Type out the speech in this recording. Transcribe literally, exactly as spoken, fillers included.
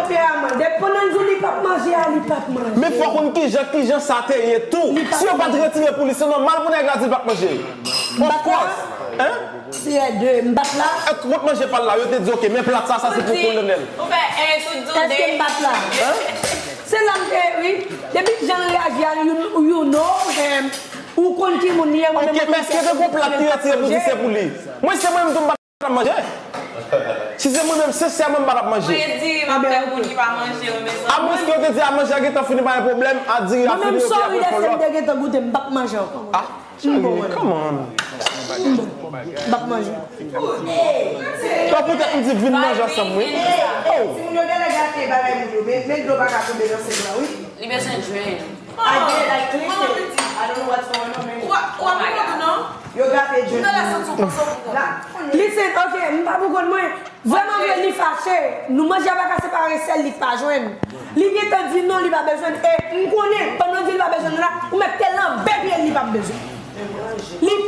Depi pandan l di w li p ap manje a, li p ap manje. Men fò konn kijan, kijan sa te ye tou. Si yo pa t retire pou li, se nòmal pou nèg la di l p ap manje. Of course. Hein? Se de, m bat la. Èske kot manje pa l la, yo te di, "Ok, men plat sa, sa se pou kolonèl." Ou fè en sou tou de. Èske m bat la? Hein? Se la m te, wi. Depi jan l reyaji a, you, you know, em, ou konn ki moun li ye, mwen menm. Ok, men èske te gon plat ki retire pou di se pou li? Mwen, se mwen menm tou m pa t ap manje. Si se mwen menm, sensèman, m pa t ap manje. Mwen di, m ap fè pou li pa manje, wi, mezanmi. Amwenske yo te di a manje a gentan fini, pa gen pwoblèm, a diri a fini, yo te ap reprann lòt. Mwen menm, sòl de fèm de gentan goute, m p ap manje ankò. Ah, cheri, come on. M p ap manje. Bon, poutèt m di vin manje ansanm, wi. Oh. Timoun yo genlè gate bagay moun yo, men, men dlo pa ka tonbe nan senk la, wi. Li bezwen jwenn. I get it, I clicked it. I don't know what's going on, man. Ou ap, ou ap konprann non? Yo gate jwenn. Ou nan la santi w konsa pou konn. Listen, ok, m pa pou konn mwen. Vrèman vre, li fache. Nou manje a pa ka separe sèl li k pa jwenn. Li gentan di non, li pa bezwen. E m konnen, pandan l di li pa bezwen la, ou mèt te lanbe pye l, li p ap bezwen. Li